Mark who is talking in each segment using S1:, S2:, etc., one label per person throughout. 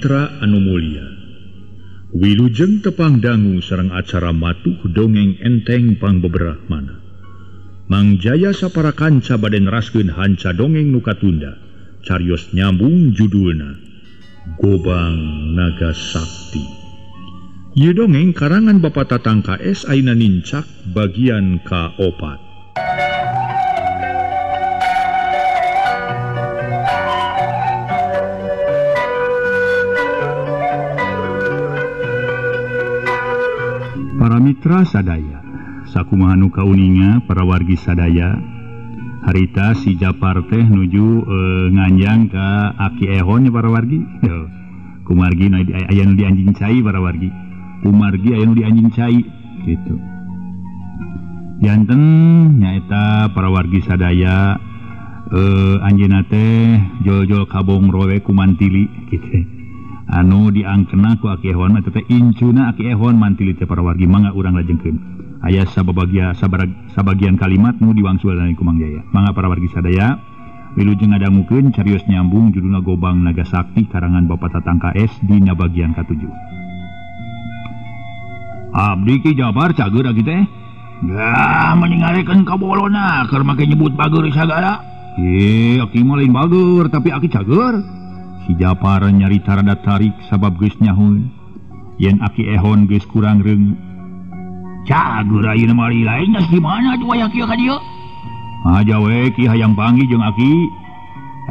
S1: Mitra anu mulia, wilujeng tepang dangu sareng acara matuh dongeng enteng pangbeberahmana. Mang Jaya sapara kanca bade neraskeun hanca dongeng nu katunda, carios nyambung judulna Gobang Naga Sakti. Ieu dongeng karangan Bapak Tatang KS ayeuna nincak bagian ka-4. Para mitra sadaya, sakumaha nu kauninga para wargi sadaya, harita si Japar teh nuju nganjang ka Aki Ehon para wargi. Kumargi aya nu di anjing cai para wargi. Kumargi aya nu di anjing cai gitu. Janten nyaeta para wargi sadaya anjeunna teh jol-jol kabong rowe ku mantili gitu. Anu diangkena ku Aki Ehon mah teh incuna Aki Ehon mantili teh para wargi, mangga urang lajengkeun. Aya sabagian kalimat nu diwangsulna ku Mang Jaya. Mangga para wargi sadaya wilujeng ngadangukeun carios nyambung judulna Gobang Naga Sakti karangan Bapak Tatang KS dina bagian ka-7. Abdi Ki Jabar cager aki teh. Gah meningarekeun ka bolona keur make nyebut bager sagala. Aki mah lain bager tapi aki cager. Si Japar nyarita rada tarik sabab geus nyahoeun yen Aki Ehon geus kurang reung. Cager ayeuna mah lain geus di mana atuh aya kieu ka dieu? Aja we ki hayang panggih jeung aki.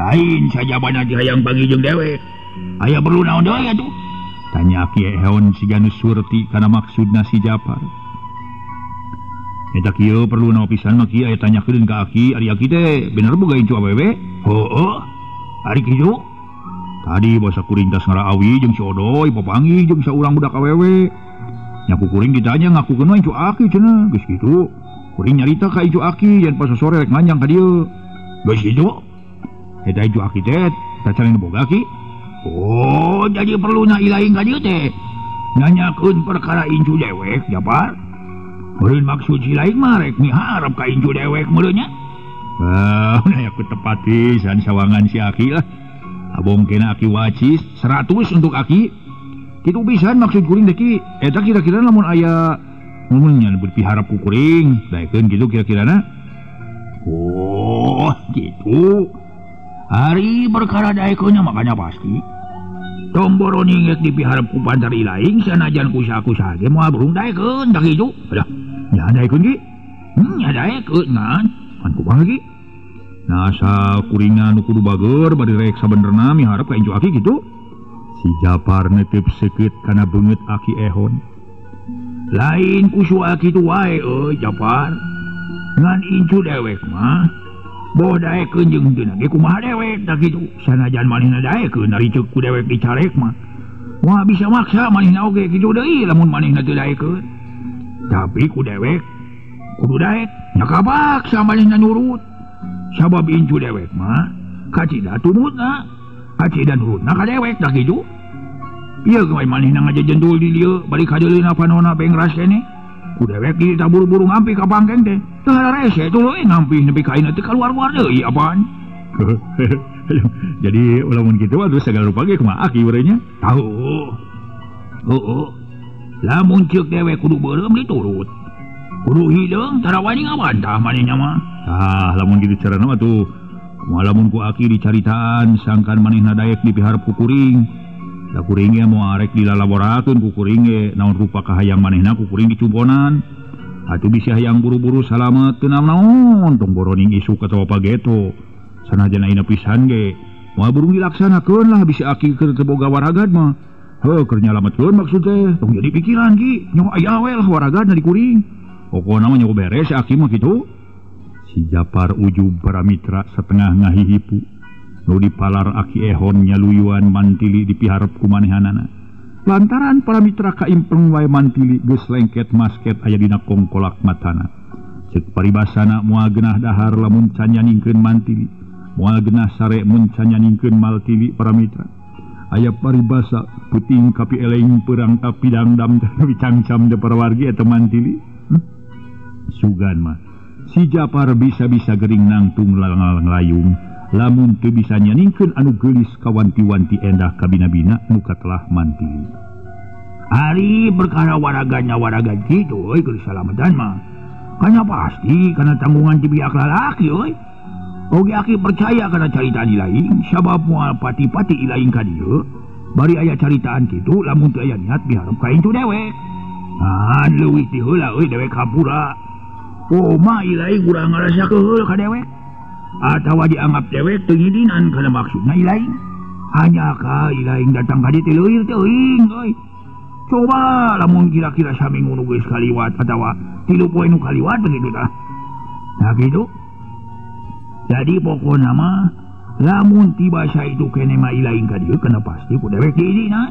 S1: Lain sajabana di hayang panggih jeung dewek. Aya perlu naon deui atuh? Tanya Aki Ehon siga nu surti kana maksudna si Japar. Eta kieu perlu naon pisan mah ki aya tanyakeun ka aki, ari aki teh bener boga incu awewe? Heueuh. Ari kitu? Tadi basa kuring tas ngaraawi jeung si Odoy papanggih jeung saurang budak awewe. Nya ku kuring ditanya ngakukeun we incu aki cenah. Geus kitu kuring nyarita ka incu aki yen pas sore rek nganjang ka dieu. Geus kitu eta incu aki teh tacan boga ki. Oh, jadi perluna ilaing ka dieu teh nanyakeun perkara incu dewek Japar. Meureun maksud si laing mah rek miharep ka incu dewek meureun nya. Ah, nah aku tepati san sawangan si aki lah. Abong kena aki wacis 100 untuk aki. Kitu pisan maksud kuring teh ki. Eta kira-kira lamun aya mun nya piharap ku kuring, daekeun kitu kira-kirana. Oh, gitu. Ari perkara daekeunnya makanya pasti. Tong boro ningek dipiharap ku pantar ilaing sanajan ku saku-saha ge moal burung daekeun tah kitu. Alah, nya daekeun ki. Nya daekeun ngan. Kan kumaha ki? Nah, asa kuringan nu kudu bager bari rek sabenerna miharep ka incu aki kitu. Si Japar neuteup seukeut kana beungeut Aki Ehon. Lain ku soal kitu wae euy Japar. Ngan incu dewek mah boh daekeun jeung teu ge kumaha dewek tah kitu. Sanajan manehna daekeun ari ceuk ku dewek dicarek mah. Moal bisa maksa manehna oge kitu deui lamun manehna teu daekeun. Tapi ku dewek kudu daek nya kapaksa manehna nurut. Sabab incu dewek mah kacida tumutna, kacida nurutna ka dewek tah kitu. Ieu ge manehna ngajejendul di dieu bari kadeuleuna panona bengras keneh. Ku dewek di taburu-buru ngampi ka pangkeng teh. Teu rese tuluy ngampi nepi ka ayeuna teh kaluar-luar deui apaan. Jadi lamun kitu mah segala rupa ge kumaha aki urangnya? Tahu. Heueuh. Lamun ceuk dewek kudu beureum diturut. Kudu hideung tara wani ngabantah manehna mah. Ah, lamun kitu carana mah tuh. Kumaha lamun ku aki dicaritaan sangkan manehna daek dipiharep ku kuring. Da kuring ge moal arek dilalaborakeun ku kuring ge naon rupa kahayang manehna ku kuring dicumponan. Atuh bisi hayang buru-buru salamet teu naon tong boroning isuk atawa pageto. Sanajan ayeuna pisan ge moal burung dilaksanakeun lah bisi aki keur teu boga waragad mah. Heuh keur nyalametkeun maksud teh tong jadi pikiran ki nyaho aya we lah waragadna di kuring. Pokona mah nyaho beres aki mah kitu. Si Japar ujub para mitra setengah ngahihipu. Nu dipalar Aki Ehon nyaluyuan mantili dipiharep ku manehanana. Lantaran para mitra kaimpleng wae mantili geus lengket masket aya dina kongkolak matana. Ceuk paribasana moal genah dahar lamun can nyaningkeun mantili. Moal genah sare mun can nyaningkeun maltili para mitra. Aya paribasa puting kapi eleng perang tapi dangdam tapi cangcam de para wargi eta mantili. Sugan mah si Japar bisa-bisa gering nangtung lalang-layung Lamun teu bisa nyaningkeun anu geulis kawanti-wanti endah kabina-bina nu katelah Mantili. Ari perkara waraganya waraga kitu euy keur salamatan mah. Kana pasti kana tanggungan ti pihak lalaki euy. Oge aki percaya kana caritaan ilaing sabab moal pati-pati ilaing ka dieu. Bari aya caritaan kitu lamun teu aya niat miharep ka incu dewek. Ah leuwih ti heula euy dewek hampura. Oma ilaing urang ngarasa keheul ka dewek. Atawa dianggap dewek teu ngidinan kana maksudna ilaing. Hanya ka ilaing datang ka dieu teh leuwih teuing euy. Coba lamun kira-kira saminggu nu geus kaliwat atawa 3 poe nu kaliwat begitu tah. Nah kitu. Jadi pokona mah lamun tiba saitu kene mah ilaing ka dieu kana pasti ku dewek diizinan.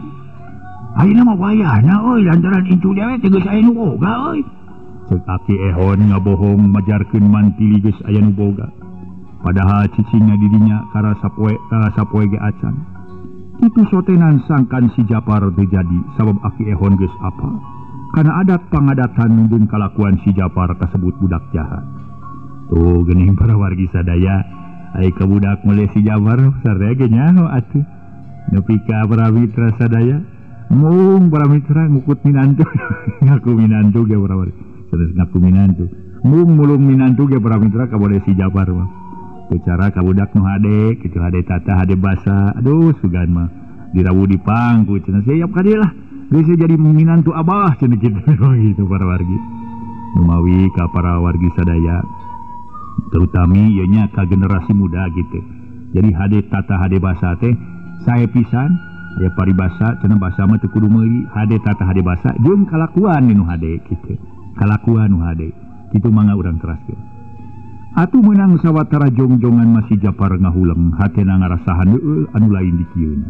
S1: Ayeuna mah wayahna euy lantaran incu dewek teh geus aya nu boga euy. Ceuk Aki Ehon ngabohong majarkeun Mantili geus aya nu boga. Padahal cicingna didinya karasa poe ge acan. Kitu sotenan sangkan si Japar teu jadi sabab Aki Ehon geus apal. Kana adat pangadatan jeung kalakuan si Japar kasebut budak jahat. Tuh geuning para wargi sadaya, ai ka budak meuleuh si Japar sarea ge nyaho atuh. Nepi ka para mitra sadaya, mung para mitra ngukut minantu, ngaku minantu ge para wargi. Terus ngaku minantu. Mung mulung minantu ge para mitra kabode si Japar mah. Secara ka budak nu hade, kitu hade tata hade basa. Aduh sugan mah dirawu dipangku cenah siap ka dieu lah. Geus jadi minantu abah cenah kitu gitu para wargi. Numawi ka para wargi sadaya terutami ieu nya ka generasi muda gitu. Jadi hade tata hade basa teh sae pisan aya paribasa cenah basa mah teu kudu meuli hade tata hade basa jeung kalakuan nu hade kitu. Kalakuan nu hade. Kitu mangga urang teraskeun. Atuh meunang sawatara jongjongan masih Japar ngahuleng hatena ngarasa haneueul anu lain dikieuna.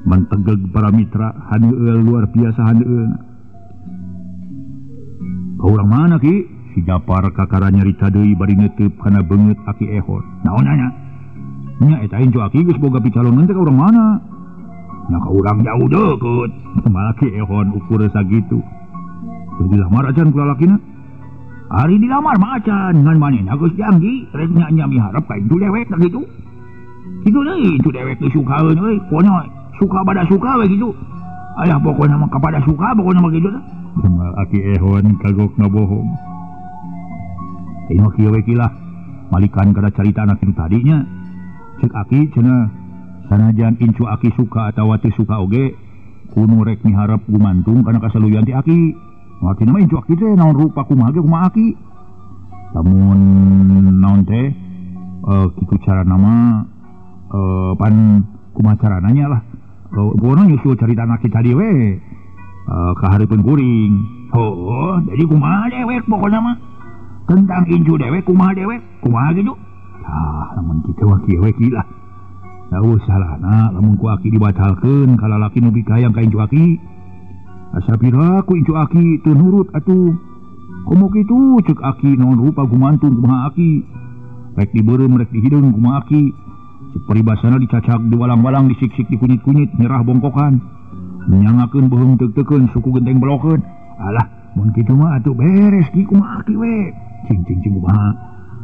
S1: Mantegeg para mitra haneueul luar biasa haneueulna. Ka urang mana ki? Si Japar kakara nyarita deui bari neuteub kana beungeut Aki Ehon. Naon nya? Nya eta incu aki geus boga picalonan teh ka urang mana? Nya ka urang jauh deukeut. Malah Aki Ehon ukur sakitu. Geus dilamar acan ku lalakina. Ari dilamar mah acan ngan manehna geus janji rek nya miharep ka incu dewek tah kitu. Kitu deui incu dewek geus sukaeun euy, pokona suka pada suka we kitu. Ayah pokona mah kapada suka pokona mah kitu tah. Kumaha Aki Ehon kagok ngabohong. Ieu mah kieu we ki lah. Malikan kada carita anak itu tadinya. Ceuk aki cenah sanajan incu aki suka atawa teu suka oge kudu rek miharep gumantung kana kasaluyan ti aki. Artina mah incu aki teh naon rupa kumaha ge kumaha aki. Lamun naon teh kitu carana mah pan kumaha carana nya lah. Pokona nyusul carita anak kita tadi we ka hareupeun kuring. Heuh, jadi kumaha dewek pokona mah. Tentang incu dewek kumaha dewek, kumaha kitu. Tah, lamun kitu mah kieu we ki lah. Da salahna lamun ku aki dibatalkeun ka lalaki nu bikayang ka incu aki. Asa pira ku incu aki teu nurut atuh. Komo kitu ceuk aki naon rupa gumantung kumaha aki. Rek dibeureum rek dihideung kumaha aki. Ceuk paribasana dicacak diwalang-walang disiksik dikunyit-kunyit nyerah bongkokan. Nyangakeun beuheung teuk-teukeun suku genteng belokeun. Alah mun kitu mah atuh beres ki kumaha aki we. Cing cing cing kumaha.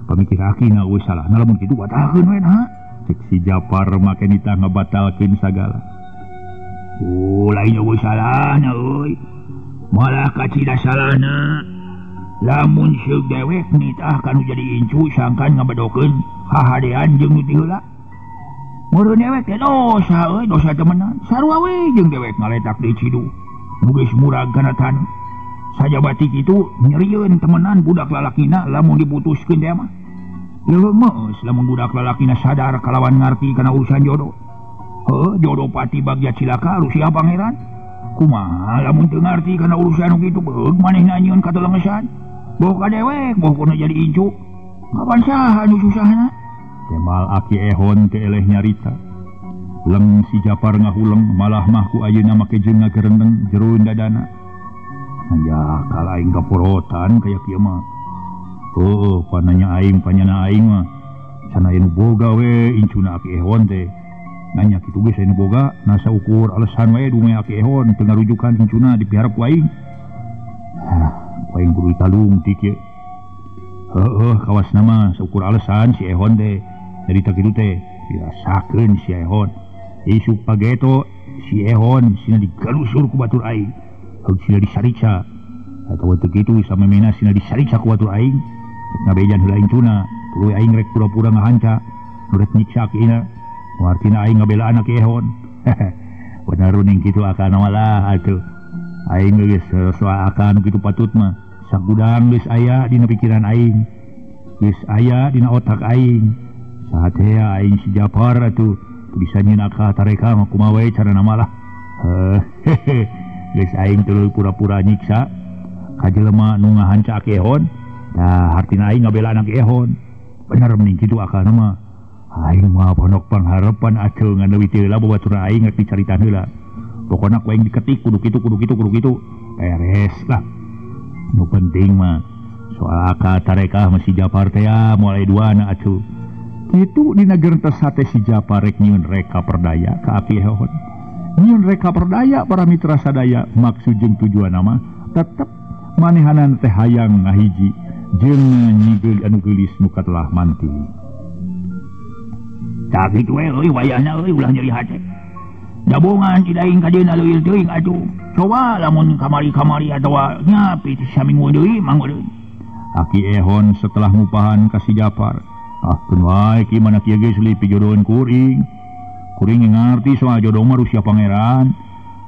S1: Pamikir aki na eueuh salahna lamun kitu batalkeun we nah. Ceuk si Japar make nitah ngabatalkeun sagala. Oh, lain eueuh salahna euy. Malah kacida salahna. Lamun seug dewek nitah kanu jadi incu sangkan ngabedokeun hahadean jeung nu ti heula. Meureun dewek teh dosa euy, dosa temenan. Sarua we jeung dewek ngaletak di cidu. Nu geus murag kana taneuh. Sajabati kitu nyerieun temenan budak lalakina lamun diputuskeun teh mah. Leuweung meus lamun budak lalakina sadar kalawan ngarti kana urusan jodoh. Heuh, jodoh pati bagja cilaka Rusia pangeran. Kumaha lamun teu ngarti kana urusan nu kitu beug manehna nyieun katelengesan. Boh ka dewek, boh kuna jadi incu. Kapan saha nu susahna? Temal Aki Ehon teu eleh nyarita. Leng si Japar ngahuleng malah mah ku ayeuna make jeung ngagerendeng jero dadana. Anjah aing kaporotan kaya kieu mah. Heuh, pananya aing panyana aing mah. Sana anu boga we incuna Aki Ehon teh. Nanya kitu geus anu boga, nasa ukur alasan we dume Aki Ehon teu ngarujukan incuna dipiharep ku aing. Hah, ku aing kudu ditalung ti kieu. Heuh, kawas nama saukur alasan si Ehon teh. Jadi tak kitu teh. Dirasakeun si Ehon. Isuk pageto si Ehon sina digalusur ku batur aing. Heug sina disariksa. Atawa teu kitu samemena sina disariksa ku batur aing. Rek ngabejan heula incuna, tuluy aing rek pura-pura ngahanca, rek nyiksa kina. Artina aing ngabelaan Aki Ehon. Bener ning kitu akana malah atuh. Aing geus soal akan kitu patut mah. Sagudang geus aya dina pikiran aing. Geus aya dina otak aing. Sahatea aing si Japar atuh bisa nyieun akal tareka mah kumaha we carana malah. Geus aing tuluy pura-pura nyiksa ka jelema nu ngahanca Aki Ehon. Tah hartina aing ngabelaan Aki Ehon. Bener mending kitu akalna mah. Aing mah pondok pangharepan atuh ngan leuwih teu heula babaturan aing rek dicaritan heula. Pokona ku aing diketik kudu kitu kudu kitu kudu kitu. Beres lah. Nu penting mah soal akal tarekah mah si Japar teh mulai duana atuh. Kitu dina gerentes hate si Japar rek nyieun reka perdaya ka Aki Ehon. Nyieun reka perdaya para mitra sadaya maksud jeung tujuanna mah tetep manehanan teh hayang ngahiji jeung nyi anu geulis nu katelah Mantili. Tah kitu we euy wayahna euy ulah nyeri hate. Jabongan ti daing ka dieuna leuwih teuing atuh. Coba lamun kamari-kamari atawa nya piti saminggu deui mangga deui. Aki Ehon setelah ngupahan ka si Japar. Ah keun wae ki mana kieu geus leuwih pijodoheun kuring. Kuring ngarti soal jodoh mah Rusia Pangeran.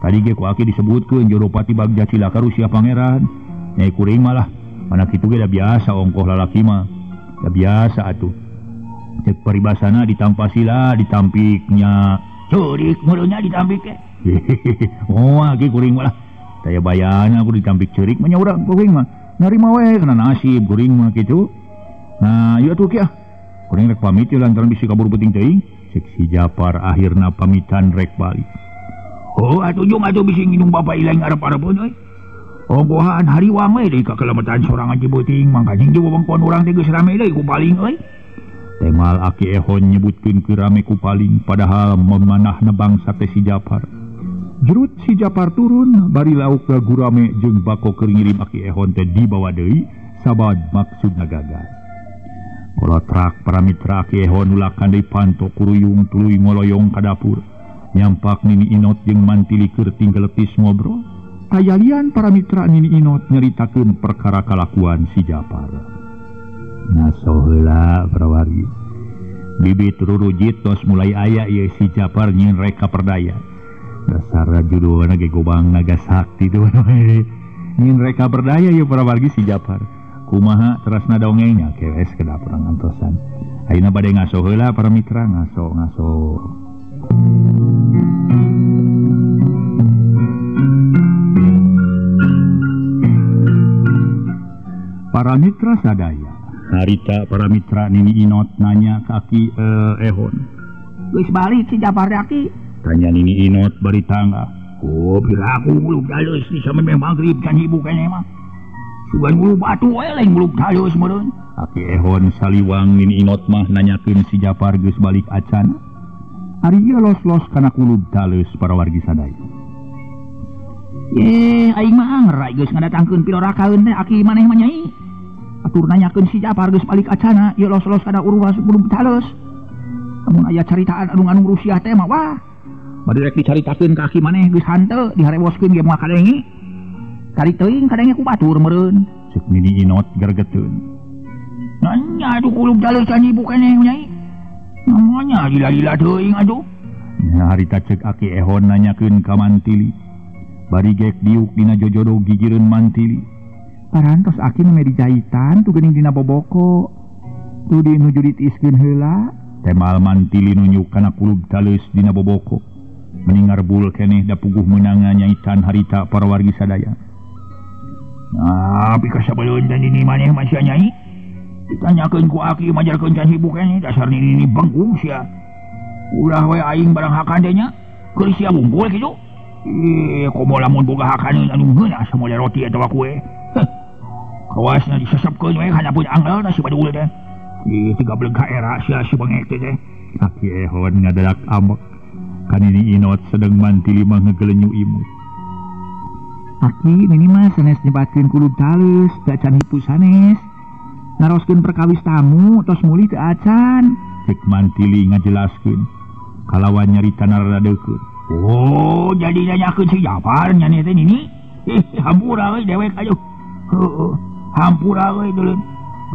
S1: Tadi ge ku aki disebutkeun jodoh pati Bagja Cilaka Rusia Pangeran. Nyai kuring malah mana kitu ge da biasa ongkoh lalaki mah. Da biasa atuh. Cek paribasana ditampa sila ditampiknya ceurik meureunnya ditampik ge. Oh aki kuring malah daya bayana aku ditampik ceurik mah nya urang kuring mah narima we kana nasib kuring mah kitu. Nah ieu atuh ki ah. Kuring rek pamit ieu lantaran bisi kabur penting teuing. Cek si Japar akhirna pamitan rek balik. Oh atuh jung atuh bisi nginung bapa ilaing arep-arepeun euy. Ongkohan hariwang we deui ka kelemetan sorangan Cibeuting mangkanying jeung wewengkon urang teh geus rame deui ku paling euy. Temal Aki Ehon nyebutkeun keur rame ku paling padahal memanahna bangsa teh si Japar. Jerut si Japar turun bari lauk gurame jeung bako keur ngirim Aki Ehon teh dibawa deui sabad maksudna gagal. Kolotrak para mitra Aki Ehon ulakan deui panto kuruyung tuluy ngoloyong ka dapur. Nyampak Nini Inot jeung Mantili keur tinggal letis ngobrol. Tayalian para mitra Nini Inot nyaritakeun perkara kalakuan si Japar. Ngaso heula para wargi. Bibit rurujit tos mulai aya ieu si Japar nyieun reka perdaya. Dasar judulna ge gobang naga sakti tuh. Nyieun reka perdaya ieu para wargi si Japar. Kumaha terasna dongengnya keres ke dapur ngantosan. Ayeuna bade ngaso heula para mitra ngaso ngaso. Para mitra sadaya. Harita para mitra Nini Inot nanya ka Aki Ehon. Geus balik si Japar teh Aki? Tanya Nini Inot bari tangga. Oh, piraku ngulub talus di samemeh magrib can hibu keneh mah. Sugan ngulub batu we lain ngulub talus meureun. Aki Ehon saliwang Nini Inot mah nanyakeun si Japar geus balik acan. Ari ieu los-los kana kulub talus para wargi sadaya. Ye, aing mah angrai geus ngadatangkeun pilorakaeun teh aki maneh mah nyai. Atur nanyakeun si Japar geus balik acana, ieu los-los kana uruas kulub talus. Lamun aya caritaan anu nganu Rusia teh mah wah. Bade rek dicaritakeun ka aki maneh geus hanteu diharewoskeun ge moal kadenge. Cari teuing kadenge ku batur meureun. Ceuk Nini Inot gergeteun. Nanya atuh kulub talus can ibu keneh nyai. Namanya lila-lila teuing atuh. Nah harita ceuk Aki Ehon nanyakeun ka Mantili. Bari gek diuk dina jojodo gigireun Mantili. Parantos aki nu dijahitan tuh geuning dina boboko. Tuh di nuju ditiiskeun heula. Temal Mantili nunjuk kana kulub taleus dina boboko. Meningar bul keneh da puguh meunang nyaitan harita para wargi sadaya. Nah, pikasabeulun dan ini maneh mah sia nyai. Ditanyakeun ku aki majarkeun can hibu keneh dasar nini bengkung sia. Ulah we aing barang hakan teh nya. Keur sia wungkul kitu. Ih, komo lamun boga hakan anu ngeunah samole roti atawa kue. Kawasna disesepkeun we kana pun angel si badul teh. Ih, tiga beleg ka era sia si bengek teh. Aki Ehon ngadadak ambek. Kanini Inot sedang Mantili mah ngegelenyu imut. Aki nini mah sanes nyebatkeun kulub talus, da can hipu sanes. Naroskeun perkawis tamu tos mulih teu acan. Cek Mantili ngajelaskeun kalawan nyarita rada deukeut. Oh, jadi nanyakeun si Japar nya teh nini. Hampura euy dewek aduh. Heueuh, hampura euy dulun.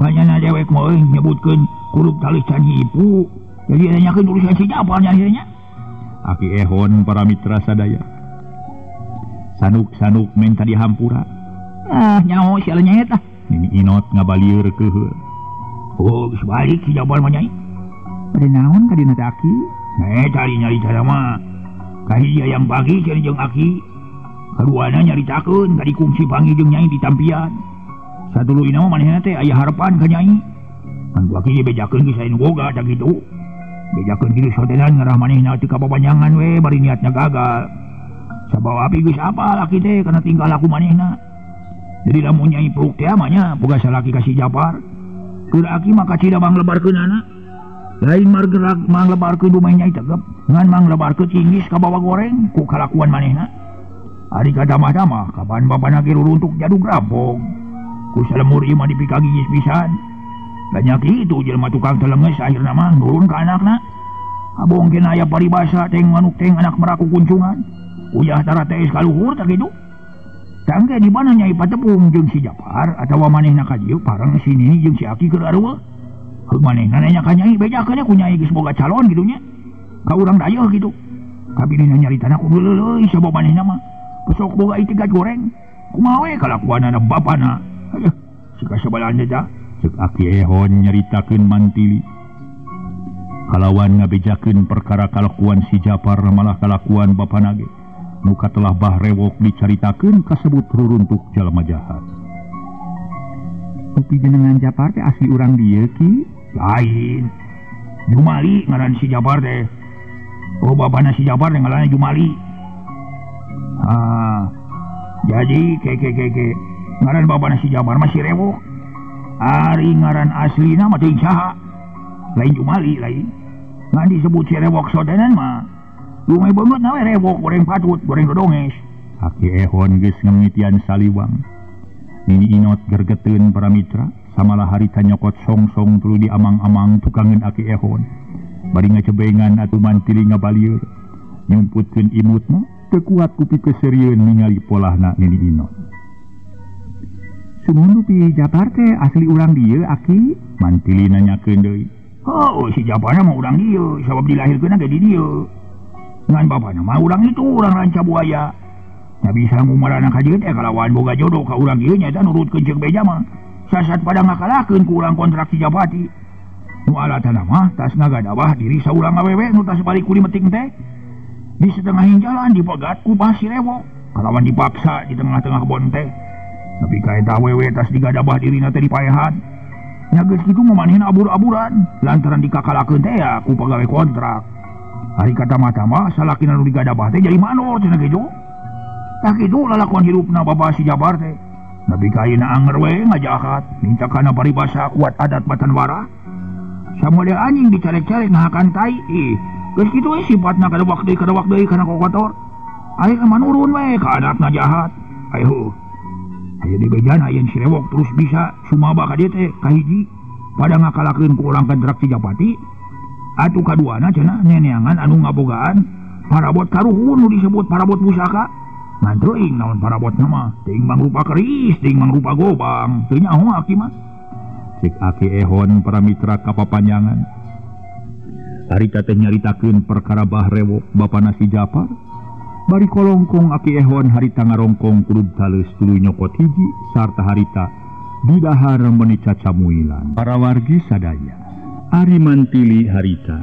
S1: Banyana dewek mah euy nyebutkeun kurup tali can hipu. Jadi nanyakeun urusan si Japar nya nya. Aki Ehon para mitra sadaya. Sanuk-sanuk menta dihampura. Ah, nyaho si nya eta. Nini Inot ngabalieur keuheul. Oh, geus balik si Japar mah nyai. Bade naon ka dina teh Aki? Tadi nyarita mah. Kahiji hayang pagi cenah jeung Aki. Kaduana nyaritakeun ka dikungsi panggih jeung nyai di tampian. Satuluyna mah manehna teh aya harepan ka nyai. Kan ku Aki dibejakeun geus aya nu boga tah kitu. Bejakeun kitu sotenan ngarah manehna teu kapapanjangan we bari niatna gagal. Sabab api geus apal Aki teh kana tingkah laku manehna. Jadi lamun nyai peluk teh mah nya boga salaki ka si Japar. Keur Aki mah kacida manglebarkeunana. Lain margerak manglebarkeun dumeh nyai tegep, ngan manglebarkeun cinggis ka bawa goreng ku kalakuan manehna. Ari katamah-tamah kapan bapana ge ruruntuk jadug rampong. Ku salemur ieu mah dipikagigis pisan. Banyak kitu jelema tukang telenges akhirna mah nurun ka anakna. Abong kena aya paribasa teng manuk teng anak meraku kuncungan. Uyah tara tees ka luhur tah kitu. Tangke di mana nyai patepung jeung si Japar atawa manehna ka dieu pareng si Nini jeung si Aki keur areueuh. Heug manehna nanya ka nyai bejakeun ku nyai geus boga calon kitu nya. Ka urang dayeuh kitu. Kabilina nyaritana kudu leuleui sabab manehna mah pesok boga itikat goreng. Kumaha we kalakuanana bapana. Aduh, si kasabalan teh. Cek Aki Ehon nyaritakeun Mantili. Kalawan ngabejakeun perkara kalakuan si Japar malah kalakuan bapana ge. Muka telah bah rewok dicaritakeun kasebut ruruntuk jalma jahat. Upi jenengan Japar teh asli urang dieu ki? Lain. Jumali ngaran si Japar teh. Oh bapana si Japar teh ngaranna Jumali. Ah, jadi ke ngaran bapana si Japar mah si Rewok. Ari ngaran aslina mah teuing saha? Lain Jumali lain. Ngan disebut si Rewok sotenan mah. Lumai banget nawe rewok goreng patut goreng dodonges. Aki Ehon geus ngemitian saliwang. Nini Inot gergeteun para mitra samalah harita nyokot song-song tuluy di amang-amang tukangeun Aki Ehon. Bari ngacebengan atuh Mantili ngabalieur. Nyumputkeun imutna teu kuat ku pikeseurieun ningali polahna Nini Inot. Sumuhun pi Japar teh asli urang dieu Aki? Mantili nanyakeun deui. Oh, si Japar mah urang dieu sabab dilahirkeunna ge di dieu. Ngan bapana mah urang itu urang Ranca Buaya. Nya bisa ngumarana ka dieu teh kalawan boga jodoh ka urang ieu nyaeta nurutkeun ceuk beja mah. Sasat pada ngakalahkeun ku urang kontrak si Japati. Nu alatana mah tas ngagadabah diri saurang awewe nu tas balik ku dimeting teh. Di setengah jalan dipegat ku bah si Rewok. Kalawan dipaksa di tengah-tengah kebon teh. Nepi ka eta awewe tas digadabah dirina teh dipaehan. Nya geus kitu mah manehna abur-aburan lantaran dikakalakeun teh ya ku pagawe kontrak. Hari kata mata mah salakina nu digadabah teh jadi manor cenah kitu. Tah kitu lalakuan hirupna bapa si Japar teh. Nepi ka ayeuna anger we ngajahat, minta kana paribasa kuat adat batan warah. Samodel anjing dicarek-carek ngahakan tai. Ih, geus kitu we sifatna kadewak deui kana kokotor. Ayeuna manurun we ka adatna jahat. Ayo. Aya dibejana yen si Rewok terus bisa sumaba ka dieu teh kahiji pada ngakalakeun ku urang kontrak si Japati. Atuh kaduana cenah neneangan anu ngabogaan parabot karuhun nu disebut parabot pusaka. Ngan teuing naon parabotna mah, teuing mangrupa keris, teuing mangrupa gobang, teu nyaho Aki mah. Cek Aki Ehon para mitra kapapanjangan. Harita teh nyaritakeun perkara bah rewok bapana si Japar. Bari kolongkong Aki Ehon harita ngarongkong kurub taleus tuluy nyokot hiji sarta harita didahar meuni cacamuilan. Para wargi sadaya Ari Mantili harita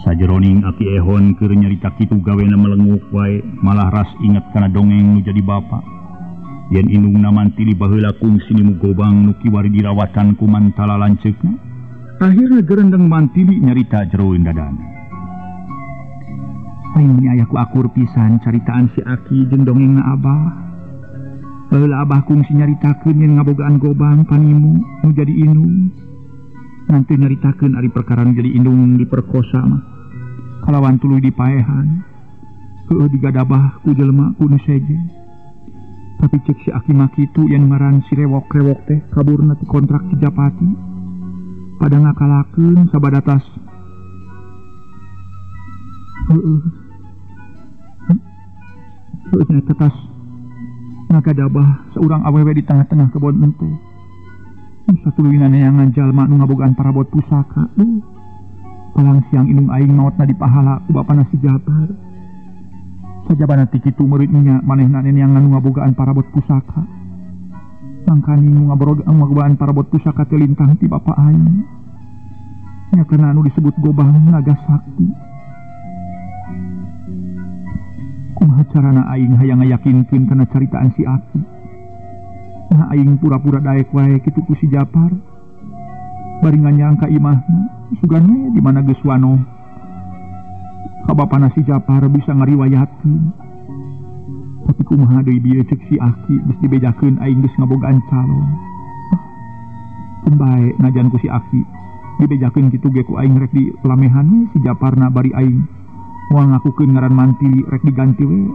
S1: sajeroning Aki Ehon keur nyarita kitu gawena melenguk wae malah ras inget kana dongeng nu jadi bapa. Yen indungna Mantili baheula kungsi nimu gobang nu kiwari dirawatan ku mantala lanceukna. Akhirna gerendeng Mantili nyarita jeroeun dadana. Aing aya ku akur pisan caritaan si Aki jeung dongengna Abah. Baheula Abah kungsi nyaritakeun yen ngabogaan gobang panimu nu jadi indung. Nanti nyaritakeun ari perkara nu jadi indung diperkosa mah. Kalawan tuluy dipaehan. Heueuh digadabah ku jelema ku nu sejen. Tapi cek si Aki mah kitu yen ngaran si Rewok-rewok teh kaburna ti kontrak si Japati. Pada ngakalakeun sabadatas. Heueuh. Heueuh nya tas ngagadabah saurang awewe di tengah-tengah kebon ente. Satuluyna neangan jalma nu ngabogaan parabot pusaka. Palang siang indung aing maotna dipahala ku bapana si Japar. Sajabana ti kitu meureut nya manehna neangan nu ngabogaan parabot pusaka. Mangkani nu ngabogaan parabot pusaka teh lintang ti bapa aing. Nya kana anu disebut gobang naga sakti. Kumaha carana aing hayang ngayakinkeun kana caritaan si Aki. Nah aing pura-pura daek wae kitu ku si Japar. Bari nganyang ka imahna, sugan we di mana geus wano. Ka bapana si Japar bisa ngariwayatkeun. Tapi kumaha deui bieu ceuk si Aki geus dibejakeun aing geus ngabogaan calon. Keun bae najan ku si Aki dibejakeun kitu ge ku aing rek dilamehan we si Japarna bari aing moal ngakukeun ngaran Mantili rek diganti we.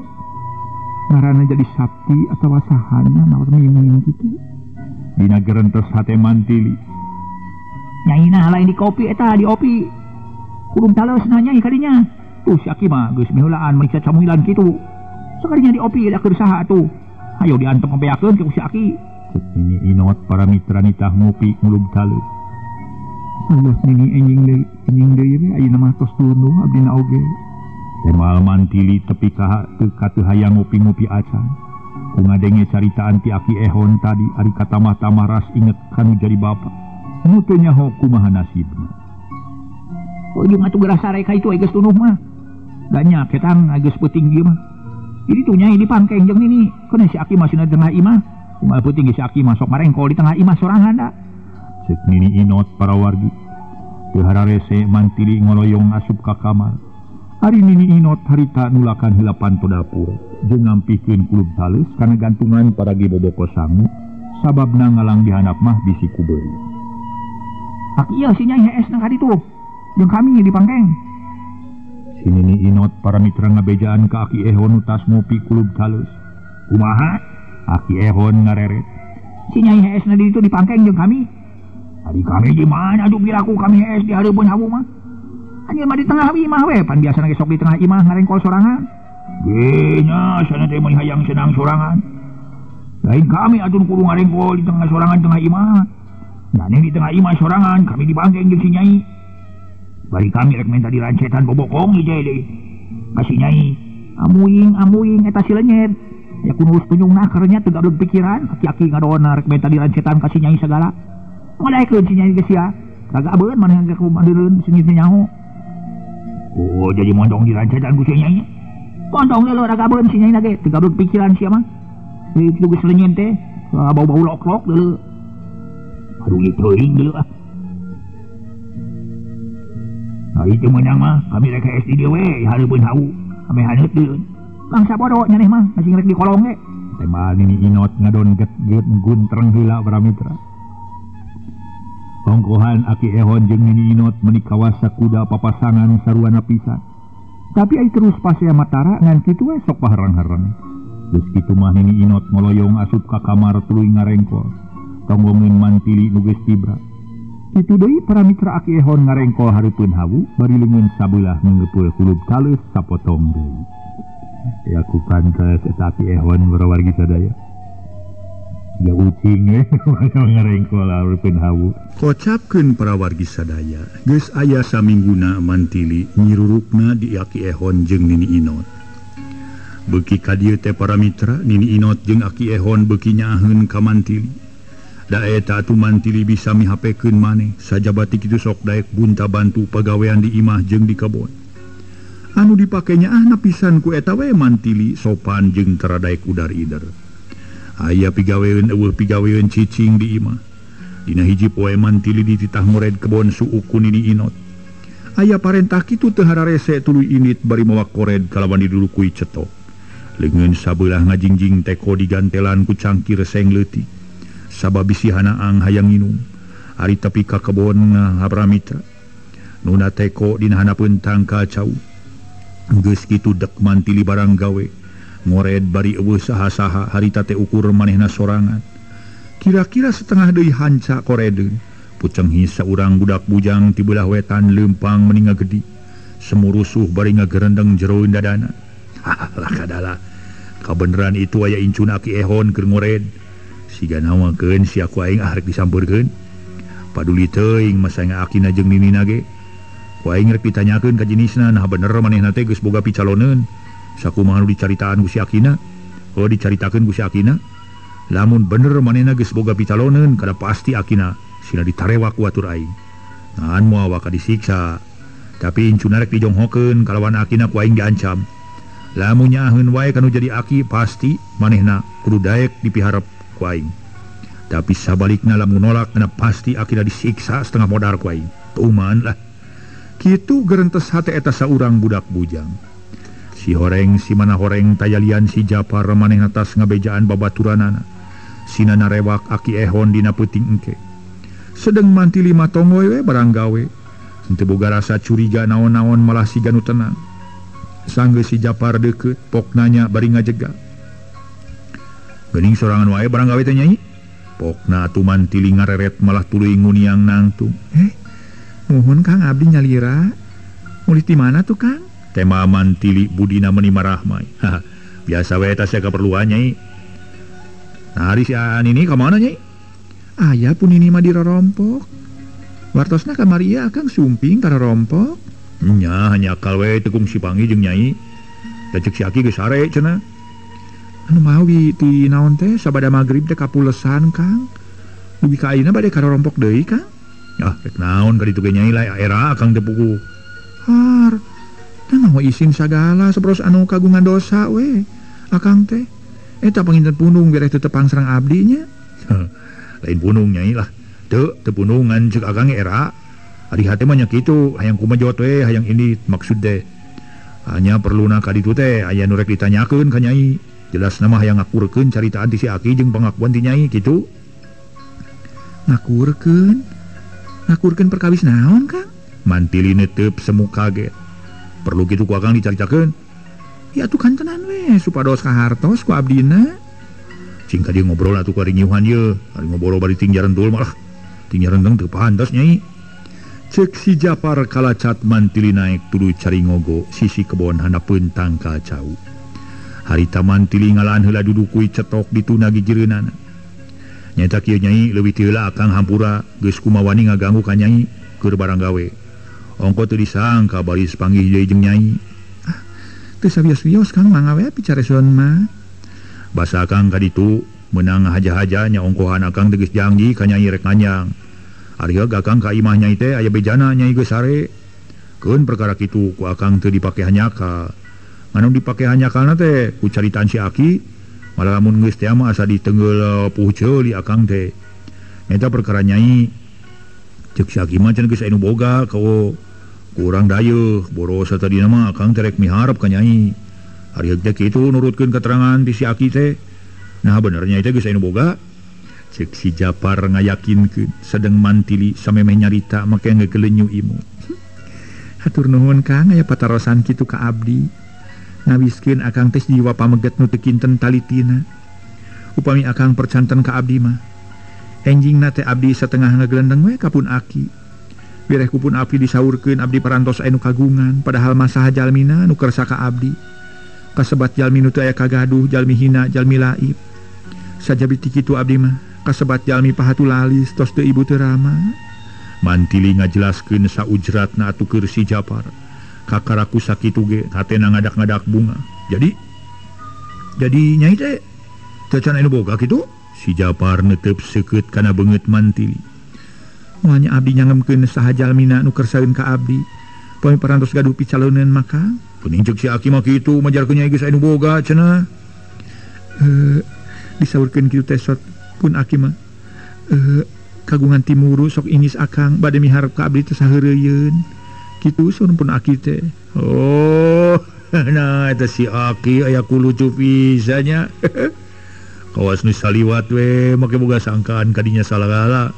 S1: Ngaranna jadi Sakti atawa sahanya naon mimin kitu.
S2: Dina gerentes hate Mantili.
S1: Nyaina lain di kopi eta di opi. Kurung taleus nyai kadinya. Tuh si Aki mah geus miheulaan meriksa camuilan kitu. Sakadinya di opi da keur saha atuh. Hayo diantem ngebeakeun ku si Aki.
S2: Ceuk Nini Inot para mitra nitah ngopi ngulub taleus.
S1: Alus nini enjing deui we ayeuna mah tos tunduh abdina oge.
S2: Temal Mantili tepi ka teu katuh hayang ngopi-ngopi acan. Ku ngadenge caritaan ti Aki Ehon tadi ari katamah-tamah ras inget kanu jadi bapa. Nu teu nyaho kumaha nasibna.
S1: Oh jeung atuh geura sare ka itu geus tunduh mah. Da nya ketang geus peuting ieu mah. Ini tuh nyai dipangkeng jeung nini. Keun si Aki mah sina tengah imah. Kumaha peuting si Aki mah sok marengkol di tengah imah sorangan da.
S2: Ceuk Nini Inot para wargi. Teu hararese Mantili ngoloyong asup ka kamar. Ari Nini Inot harita nulakan heula panto dapur jeung ngampihkeun kulub taleus kana gantungan paragi boboko sangu sababna ngalang dihandap mah bisi ku beuri.
S1: Aki ieu si nyai hees na ka ditu jeung kami di pangkeng.
S2: Si Nini Inot para mitra ngabejaan ka Aki Ehon nu tas ngopi kulub taleus. Kumaha? Aki Ehon ngareret.
S1: Si nyai hees na di ditu di pangkeng jeung kami. Ari kami di mana atuh piraku kami hees di hareupeun hawu mah. Anjeun mah di tengah imah we, pan biasana ge sok di tengah imah ngarengkol sorangan.
S2: Ge nya sana teh mun hayang senang sorangan. Lain kami atuh kudu ngarengkol di tengah sorangan tengah imah. Nyaneh di tengah imah sorangan, kami di bangkeng jeung si nyai. Bari kami rek minta dirancetan bobokong hiji deui. Ka si nyai,
S1: amuing eta si lenyet. Ya kudu tunjungna keur nya teu gableg pikiran, aki-aki ngadona rek minta dirancetan ka si nyai sagala. Ngadaekeun si nyai geus sia. Kagak maneh ge kumadeun si nyai nyaho.
S2: Oh, jadi mondong dirancetan ku si nyai.
S1: Mondong leuh ragabeun si nyai na ge, teu gableg pikiran sia mah. Kitu geus lenyen teh, bau-bau lok-lok deuleu.
S2: Aduh ieu teuing deuleu ah. Nah, itu meunang mah, kami rek hees di dieu we, hareupeun hawu. Kami haneut deuleu.
S1: Mangsa bodoh nyaneh mah, masih rek di kolong ge.
S2: Tembal Nini Inot ngadon get-get guntreng heula para mitra. Ongkohan Aki Ehon jeung Nini Inot meuni kawasa kuda papasangan saruana pisan. Tapi ai terus pasea matara ngan kitu we sok pahareng-hareng. Geus kitu mah Nini Inot ngoloyong asup ka kamar tuluy ngarengkol. Tonggongin Mantili nu geus tibra. Kitu deui para mitra Aki Ehon ngarengkol hareupeun hawu bari leungeun sabelah ngeunggeupul kulub taleus sapotong deui. Ya ku pantes eta Aki Ehon para wargi sadaya. Ya ucing we ngarengkol hareupeun hawu. Kocapkeun para wargi sadaya, geus aya samingguna Mantili nyirurukna di Aki Ehon jeung Nini Inot. Beuki ka dieu teh para mitra, Nini Inot jeung Aki Ehon beuki nyaaheun ka Mantili. Da eta atuh Mantili bisa mihapekeun maneh, sajabati kitu sok daek bunta bantu pagawean di imah jeung di kebon. Anu dipake nyaahna pisan ku eta we Mantili sopan jeung tara daek udar-ider. Aya pigaweun eueuh pigaweun cicing di imah. Dina hiji poe Mantili dititah ngored kebon suuk ku Nini Inot. Aya parentah kitu teu hararese tuluy init bari mawa kored kalawan didulukui cetok. Leungeun sabelah ngajingjing teko digantelan ku cangkir seng leutik. Sabab bisi hanaang hayang nginum. Ari tepi ka kebon ngabramitra. Nuna teko dina handapeun tangkal cau. Geus kitu dek Mantili barang gawe. Ngored bari eueuh saha-saha harita teh ukur manehna sorangan. Kira-kira setengah deui hanca koredeun. Puceng saurang budak bujang ti belah wetan leumpang meni ngagedi. Semurusuh bari ngagerendeng jeroeun dadana. Lah kadala. Kabeneran itu aya incuna Aki Ehon keur ngored. Siga nawakeun sia ku aing ah rek disampeurkeun. Paduli teuing masa akina jeung ninina ge. Ku aing rek ditanyakeun ka jenisna nah bener manehna teh geus boga picaloneun. Sakumaha nu dicaritaan ku si akina? Oh dicaritakeun ku si akina. Lamun bener manehna geus boga picaloneun kada pasti akina sina ditarewak ku atur aing. Ngan moal waka disiksa. Tapi incuna rek dijonghokeun kalawan akina ku aing diancam. Lamun nyaaheun wae kanu jadi aki pasti manehna kudu daek dipiharep ku aing. Tapi sabalikna lamun nolak kana pasti akina disiksa setengah modar ku aing. Tuman lah. Kitu gerentes hate eta saurang budak bujang. Si horeng si mana horeng tayalian si Japar manehna tas ngabejaan babaturanana. Sina narewak Aki Ehon dina peuting engke. Sedeng mantili matongoy we barang gawe. Henteu boga rasa curiga naon-naon malah siga nu tenang. Sanggeus si Japar deukeut pok nanya bari ngajega. Geuning sorangan wae barang gawe teh nyai. Pokna atuh mantili ngareret malah tuluy nguniang nangtung. Muhun Kang abdi nyalira. Mulih ti mana tuh Kang? Tema mantili budina meni marahmai. Biasa we eta sia kaperluan nyai. Nah, ari si Nini ka mana nyai? Aya pun ini mah dirorompok. Wartosna kamari ieu akang sumping ka rorompok. Nya hanya akal we teu kungsi panggih jeung nyai. Da ceuk si aki geus sare cenah. Anu mawi ti naon teh sabada magrib teh kapulesan Kang. Dugi ka ayeuna bade ka rorompok deui Kang. Ah, rek naon ka ditu ge nyai lah era akang teh puguh. Har. Tah mah isin sagala saperos anu kagungan dosa we. Akang teh eta panginten punung bereh teu tepang sareng abdi nya. Lain punung nyai lah. Teu teu punungan ceuk akang era. Ari hate mah nya kitu, hayang kumajot we, hayang ini maksud teh. Hanya perluna ka ditu teh aya nu rek ditanyakeun ka nyai. Jelas nama hayang ngakurkeun caritaan ti si aki jeung pangakuan ti nyai kitu. Ngakurkeun? Ngakurkeun perkawis naon Kang? Mantili netep semu kaget. Perlu kitu ku akang dicaritakeun. Ya atuh kantenan we supados kahartos ku abdina. Cing ka dieu ngobrol atuh ku ari nyiuhan ye, ari ngobrol bari ting jarentul malah. Ting jarenteng teu pantas nyai. Ceuk si Japar kalacat mantili naik tuluy cari ngogo sisi kebon handapeun tangkal cau. Harita mantili ngalaan heula dudukui cetok dituna gigireunana. Nyaeta kieu nyai leuwih ti heula akang hampura geus kumawani ngaganggu ka nyai keur barang gawe. Ongko teu disangka baris panggih deui jeung nyai. Ah, teu sawios-wios Kang mangga we picareson mah. Basa akang ka ditu meunang haja-haja nya ongkohan akang teh geus janji ka nyai rek nganjang. Ari heug akang ka imah nyai teh aya bejana nyai geus sare. Keun perkara kitu ku akang teu dipake hanyaka. Anu dipake hanyakalna teh ku caritaan si aki malah lamun geus teh mah asa ditenggel puh ceuli akang teh. Eta perkara nyai ceuk si aki mah cenah geus aya nu boga ka kurang dayeuh boros tadina mah akang teh rek miharep ka nyai. Ari heug teh kitu nurutkeun keterangan ti si aki teh. Nah bener nyai teh geus aya nu boga. Ceuk si Japar ngayakinkeun sedeng mantili samemeh nyarita make ngeukelenyu imu. Hatur nuhun Kang aya patarosan kitu ka abdi. Ngawiskeun akang teh jiwa pameget nu teu kinten talitina. Upami akang percanten ka abdi mah enjingna teh abdi satengah ngagelendeng we ka pun aki. Bireh ku pun abdi disaurkeun abdi parantos aya nu kagungan padahal mah saha jalmina nu kersa ka abdi. Kasebat jalmi nu teu aya kagaduh, jalmi hina, jalmi laib. Sajabi ti kitu abdi mah kasebat jalmi pahatu lalis tos teu ibu teu rama. Mantili ngajelaskeun saujratna atuh keur si Japar. Kakaraku sakitu ge hatena ngadak-ngadak bunga. Jadi nyai teh teu can anu boga kitu? Si Japar netep seukeut kana beungeut mantili. Moal nya abdi nyangemkeun saha jalmina nu kersaeun ka abdi. Poe parantos gaduh picaloneun maka kuning ceuk si aki mah kitu majarkeun nyai geus anu boga cenah. Disaurkeun kitu teh sot pun aki mah kagungan timuru sok ingis akang bade miharep ka abdi teh saheureuyeuun. Kitu sun pun aki teh. Oh, nah eta si aki aya ku lucu pisan nya. Kawas nu saliwat we make boga sangkaan kadinya salagala.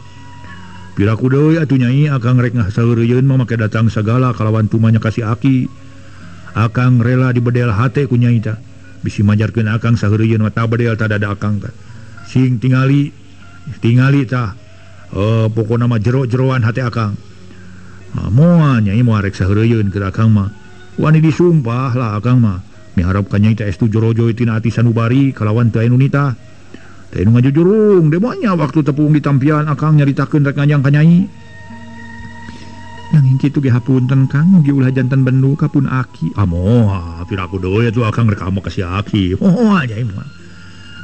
S2: Piraku deui atuh nyai akang rek ngasaheureuyeuun mah make datang sagala kalawan tumanya ka si aki. Akang rela dibedel hate ku nyai tah. Bisi majarkeun akang saheureuyeuun mah tabedel tah dada akang tah. Sing tingali tingali tah.
S1: Pokona mah jero-jeroan hate akang. Moal nyai moal rek saheureuyun keur akang mah. Wani disumpah lah akang mah. Miharap ka nyai teh estu jorojoy tina ati sanubari kalawan teu aya nu nitah. Teu aya nu ngajujurung demonya waktu tepung ditampian akang nyaritakeun rek ngajang ka nyai. Nanging kitu ge hapunten Kang, mugi ulah janten bendu ka pun aki. Ah moal, piraku deui atuh akang rek amok ka si aki. Moal nyai mah.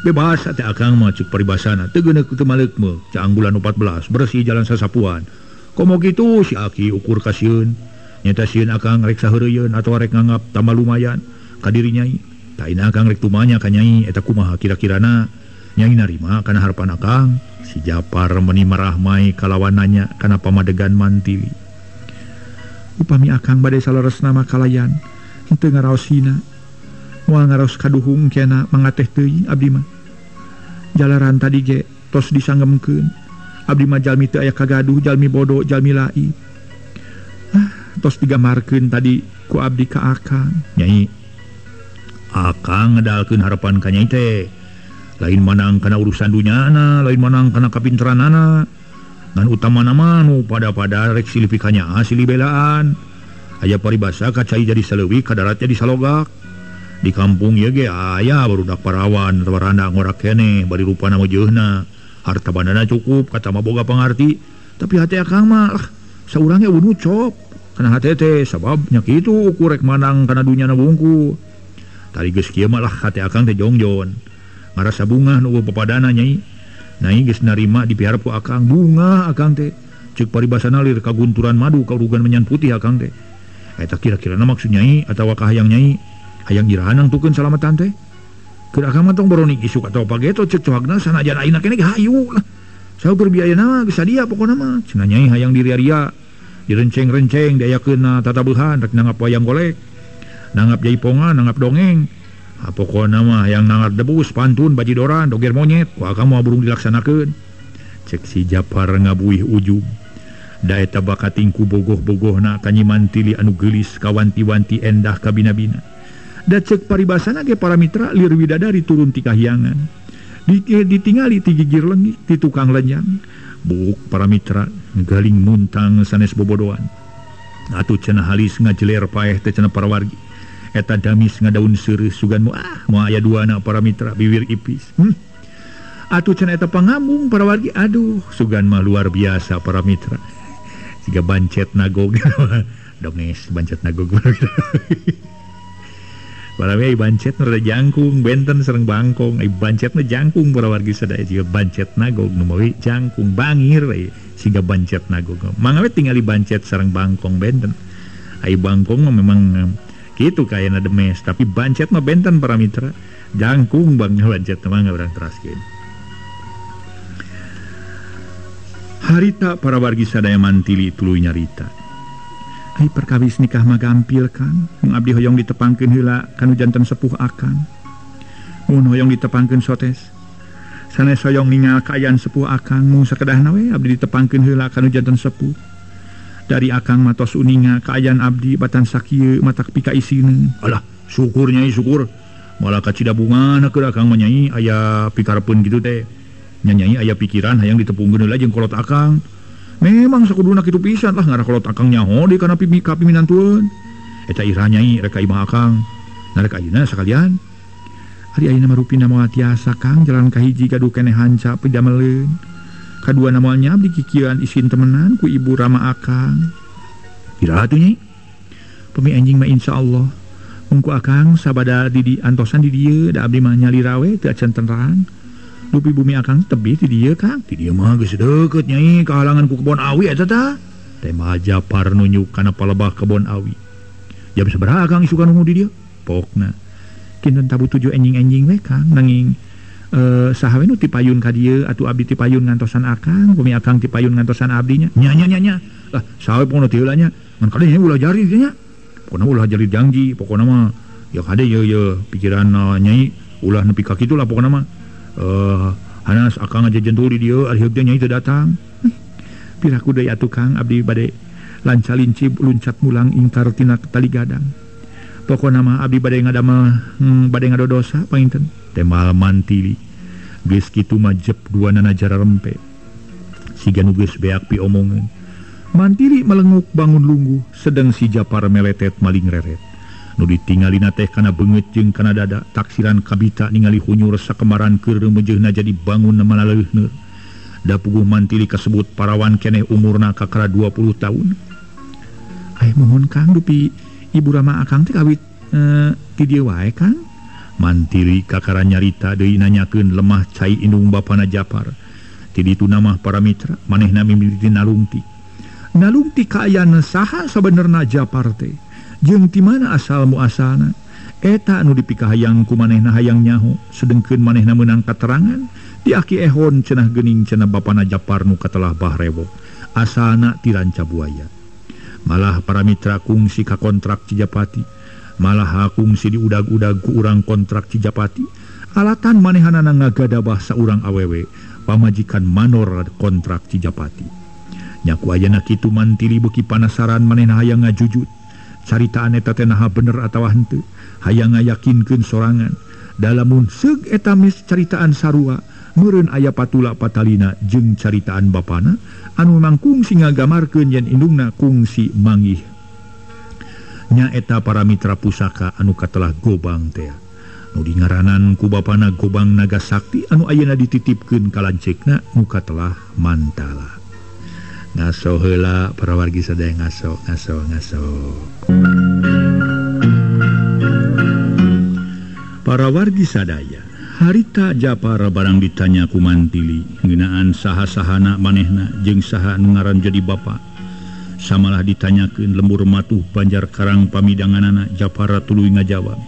S1: Bebas teh akang mah cek paribasana teu geuneuk teu maleukmeuk, caanggulan 14 bersih jalan sasapuan. Komo kitu si aki ukur kasieun. Nyata sieun akang rek saheureuyun atawa rek nganggap tambah lumayan ka diri nyai. Taina akang rek tumanya ka nyai eta kumaha kira-kirana nyai narima kana harapan akang. Si Japar meuni marahmai kalawan nanya kana pamadegan Mantili. Upami akang bade saleresna mah kalayan henteu ngaraos hina. Moal ngaraos kaduhung kena mangateh teuing abdi mah. Jalaran tadi ge tos disanggemkeun. Abdi mah jalmi teu aya kagaduh, jalmi bodoh, jalmi laib. Tos digamarkeun tadi ku abdi ka akang. Nyai, akang ngedalkeun harapan ka nyai teh. Lain manang kana urusan dunyana, lain manang kana kapinteranana. Ngan utamana mah nu pada-pada rek silih pikanyaah silih belaan. Aya paribasa ka cai jadi saleuwi, ka darat jadi salogak. Di kampung ieu ge aya barudak parawan atawa randa ngorak keneh bari rupana mah jeuhna. Harta bandana cukup kata mah boga pangarti, tapi hate akang mah lah saurang ge eueuh cop kana hate teh sabab nya kitu ukur rek manang kana dunyana wungku. Tari geus kieu mah lah hate akang teh jongjon. Ngarasa bungah nu papadana nyai. Nyai geus narima dipiharep ku akang, bungah akang teh. Ceuk paribasana lir kagunturan madu kaurugan menyan putih akang teh. Eta kira-kirana maksud nyai atawa kahayang nyai hayang iraha nangtukeun salamatan teh. Keur akang mah tong boronik isuk atawa pageto ceuk cohagna sanajan ayeuna keneh ge hayu lah. Saukur biayana mah geus sadia pokona mah. Cenah nyai hayang diria-ria, direnceng-renceng, diayakeunna tatabuhan rek nanggap wayang golek, nanggap jaipongan, nanggap dongeng. Ha pokona mah hayang nanggap debus, pantun, bajidoran, doger monyet, ku akang moal burung dilaksanakeun. Cek si Japar ngabuih ujub. Da eta bakating ku bogoh-bogohna ka Nyi Mantili anu geulis kawanti-wanti endah kabina-bina. Da cek paribasana ge para mitra lir widadari turun ti kahyangan. Ditingali ti gigir leungit ti tukang lenyang. Buk para mitra galing muntang sanes bobodoan. Atuh cenah halis ngajeler paeh teh cenah para wargi. Eta damis ngadaun seureuh sugan moal aya duana para mitra bibir ipis. Atuh cenah eta pangambung para wargi, aduh sugan mah luar biasa para mitra. Siga bancet nagog. Donges bancet nagog. Para wargi bancet nu rada jangkung benten sareng bangkong, ai bancetna jangkung para wargi sadaya siga bancet nagog nu mawi jangkung bangir we siga bancet nagog. Mangga we tingali bancet sareng bangkong benten. Ai bangkong mah memang kitu kayana demes, tapi bancet mah benten para mitra. Jangkung bang bancet mah urang teraskeun. Harita para wargi sadaya Mantili tuluy nyarita. Ai perkawis nikah mah gampil Kang, mung abdi hoyong ditepangkeun heula kanu janten sepuh akang. Mun hoyong ditepangkeun sotes. Sanes hoyong ningal kaayaan sepuh akang, mung sakedahna we abdi ditepangkeun heula kanu janten sepuh. Dari akang mah tos uninga kaayaan abdi batan sakieu matak pika isineun. Alah, syukur nyai syukur. Malah kacida bungana keur akang mah nyai aya pikarepeun kitu teh. Nya nyai aya pikiran hayang ditepungkeun heula jeung kolot akang. Memang sakuduna kitu pisan lah ngarah kolot akang nyaho di kana kapiminantueun. Eta ira nyai rek ka imah akang. Nah rek ayeuna sakalian. Ari ayeuna mah rupina moal tiasa Kang jalan kahiji gaduh keneh hanca pidameleun. Kadua moal nya abdi kikieuan isin temenan ku ibu rama akang. Iraha atuh nyai? Pemi anjing mah insyaallah. Mung ku akang sabada di antosan di dieu da abdi mah nyalira we teu acan terang. Dupi bumi akang tebih ti dieu Kang. Ti dieu mah geus deukeut nyai kahalangan ku kebon awi eta tah. Teh mah Japar nunjuk kana palebah kebon awi. Jam sabaraha akang isukan nunggu di dieu? Pokna. Kinten tabu tujuh enjing-enjing we Kang nanging saha we nu tipayun ka dieu atuh abdi tipayun ngantosan akang, bumi akang tipayun ngantosan abdi nya. Nya nya nya nya. Lah saha we pokona teu heula nya. Ngan kade nya ulah jari nya. Pokona ulah jari janji, pokona mah ya kade ye ye pikiran nyai ulah nepi ka kitu lah pokona mah. Hanas akang aja jentul di dieu ari heuh teh nyai teu datang. Piraku deui atuh Kang abdi bade lanca lincib luncat mulang ingkar tina tali gadang. Pokona mah abdi bade ngadamel bade ngadodosa panginten. Temal Mantili geus kitu mah jep duanana jara rempe.
S2: Siga nu geus beak piomongeun. Mantili melenguk bangun lungguh sedang si Japar meletet maling reret. Nu ditingalina teh kana beungeut jeung kana dada taksiran kabita ningali hunyur sakemaran keur reumeujeuna jadi bangun malaleuhneur. Da puguh Mantili kasebut parawan keneh umurna kakara 20 tahun. Ay mohon Kang dupi ibu rama akang teh kawit ti dieu wae Kang. Mantili kakara nyarita deui nanyakeun lemah cai indung bapana Japar. Ti ditu mah para mitra manehna mimiti nalungtik. Nalungtik kaayaan saha sabenerna Japar teh. Jeung ti mana asal muasalna? Eta anu dipikahayang ku manehna hayang nyaho, sedengkeun manehna meunang katerangan ti aki ehon cenah geuning cenah bapana Japar nu katelah bahrewok. Asalna ti Ranca Buaya. Malah para mitra kungsi ka kontrak Cijapati. Malah kungsi diudag-udag ku urang kontrak Cijapati. Alatan manehanana ngagadabah saurang awewe pamajikan manor kontrak Cijapati. Nyaku ayana kitu Mantili beuki panasaran manehna hayang ngajujut. Caritaan eta teh naha bener atawa henteu, hayang ngayakinkeun sorangan. Dalamun seug eta mis caritaan sarua, meureun aya patula patalina jeung caritaan bapana anu memang kungsi ngagamarkeun yen indungna kungsi manggih. Nya eta para mitra pusaka anu katelah gobang teh. Nu dingaranan ku bapana Gobang Naga Sakti anu ayeuna dititipkeun ka lanceukna nu katelah Mantala. Ngaso heula para wargi sadaya ngaso ngaso ngaso. Para wargi sadaya, harita Japar barang ditanya ku Mantili ngeunaan saha-sahana manehna jeung saha nu ngaran jadi bapa. Samalah ditanyakeun lembur matuh Banjar Karang pamidanganana Japar tuluy ngajawab.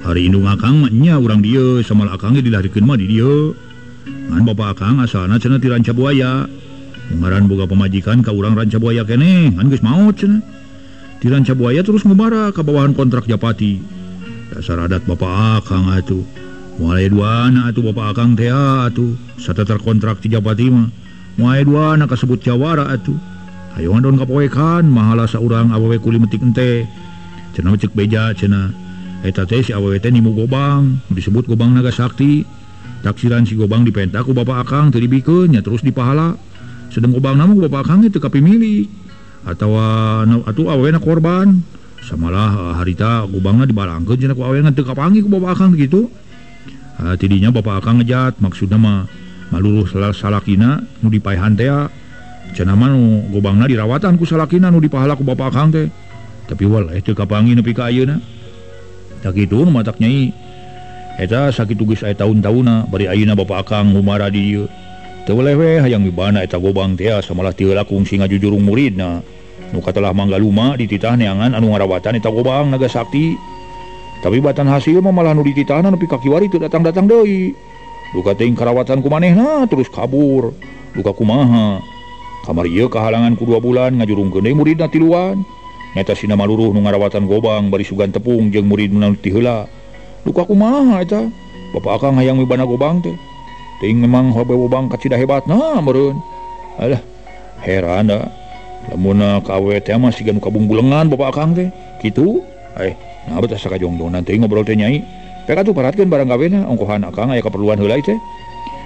S2: Hari indung akang mah nya urang dieu, samalah akang ge dilahirkeun mah di dieu. Ngan bapa akang asalna cenah ti Ranca Buaya. Ngaran boga pamajikan ka urang Ranca Buaya keneh, ngan geus maot cenah. Ti Ranca Buaya terus ngubara ka bawahan kontrak Japati. Dasar adat bapa akang atuh. Moal aya duana atuh bapa akang teh atuh. Sateter kontrak ti Japati mah. Moal aya duana kasebut jawara atuh. Hayo ngadon kapoekan mahala saurang awewe kuli metik ente. Cenah cek beja cenah. Eta teh si awewe teh nimu gobang, disebut Gobang Naga Sakti. Taksiran si gobang dipenta ku bapa akang teu dibikeun nya terus dipahala. Sedang gobang namu bapak akang itu kapimilik atawa atuh awena korban samalah harita gobangna dibalangkeun cenah ku awena teu kapanggih ku bapak akang kitu. Tidinya bapak akang ngejat maksudna mah maluruh salakina nu dipaehan teh cenah mah nu gobangna dirawatan ku salakina nu dipahala ku bapak akang teh. Tapi waleh teu kapanggih nepi ka ayeuna. Tak kitu nu matak nyai eta sakitu geus aya taun-taunna bari ayeuna bapak akang ngumara di dieu. Teu weleh we hayang mibana eta gobang teh samalah teu kungsi ngajujurung muridna. Nu katelah Manggaluma dititah neangan anu ngarawatan eta gobang Naga Sakti. Tapi batan hasil mah malah nu dititahna nepi ka kiwari teu datang-datang deui. Duka teuing karawatan ku manehna terus kabur. Duka kumaha? Kamari ieu kahalangan ku 2 bulan ngajurungkeun deui muridna tiluan. Nyata sina maluruh nu ngarawatan gobang bari sugan tepung jeung murid nu ti heula. Duka kumaha eta? Bapak akang hayang mibana gobang teh. Ting memang hobe gobang kacida hebatna meureun. Alah, heran da. Lamun ka awewe teh mah siga nu kabungbulengan bapak akang teh. Kitu? Nah betah sakajongjongan teh ngobrol teh nyai. Pek atuh paratkeun barang gawena ongkohan akang aya kaperluan heula teh.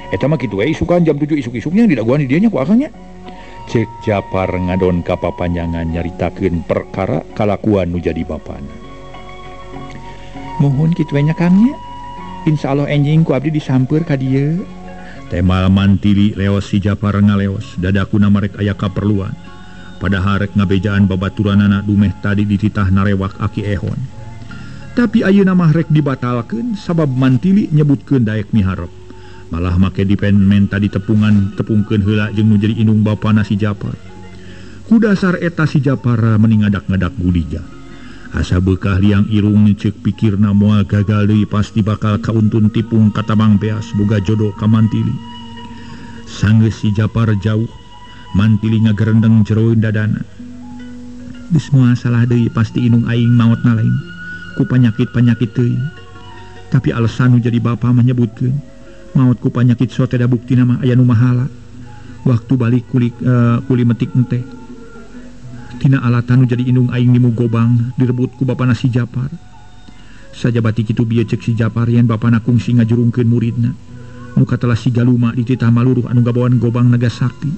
S2: Eta mah kitu we isukan jam 7 isuk-isuknya didaguan di dieu nya ku akang nya. Cek Japar ngadon ka papanjangan nyaritakeun perkara kalakuan nu jadi bapana. Mohon kitu we nya Kang nya. Insyaallah enjing ku abdi disampeur ka dieu. Temal Mantili leos si Japar ngaleos dadakuna marek aya kaperluan. Padahal rek ngabejaan babaturanana dumeh tadi dititah narewak aki ehon. Tapi ayeuna mah rek dibatalkeun sabab Mantili nyebutkeun daek miharep. Malah make dipen tadi tepungan tepungkeun heula jeung nu jadi indung bapana si Japar. Ku dasar eta si Japar meni ngadak-ngadak gulija. Asa beukah liang irung ceuk pikirna moal gagal deui pasti bakal kauntun tipung katamang beas boga jodoh ka Mantili. Sanggeus si Japar jauh, Mantili ngagerendeng jeroeun dadana. Geus moal salah deui pasti indung aing maotna lain ku panyakit-panyakit teuing. Tapi alasan nu jadi bapa mah nyebutkeun maot ku panyakit sote da buktina mah aya nu mahala. Waktu balik kuli metik ente. Tina alatan nu jadi indung aing nimu gobang direbut ku bapana si Japar. Sajabati kitu bieu ceuk si Japar yen bapana kungsi ngajurungkeun muridna. Nu katelah si Galuma dititah maluruh anu gabawan gobang Naga Sakti.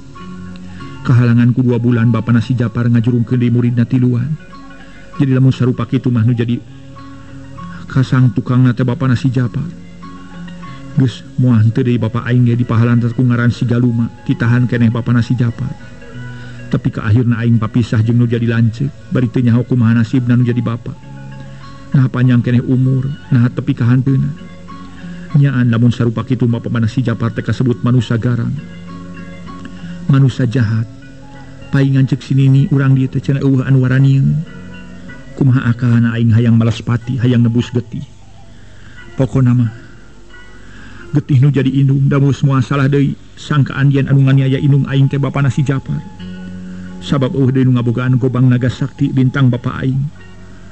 S1: Kahalangan ku 2 bulan bapana si Japar ngajurungkeun deui muridna tiluan. Jadi lamun sarupa kitu mah nu jadi kasang tukangna teh bapana si Japar. Geus moal henteu deui bapa aing ge dipahalantar ku ngaran si Galuma, ditahan keneh bapana si Japar. Tapi ka akhirna aing papisah jeung nu jadi lanceuk, bari teu nyaho kumaha nasibna nu jadi bapa. Nah panjang keneh umur, nah tepi ka hanteuna. Nyaan lamun sarupa kitu mah bapana si Japar teh kasebut manusa garang. Manusa jahat. Paingan ceuk si Nini urang dieu teh cenah eueuh anu waranieun. Kumaha akalna aing hayang malas pati, hayang nebus getih. Pokona mah getih nu jadi indung da moal salah deui sangkaan yen anu nganiaya indung aing teh bapana si Japar. Sabab eueuh deui nu ngabogaan gobang naga sakti bintang bapa aing.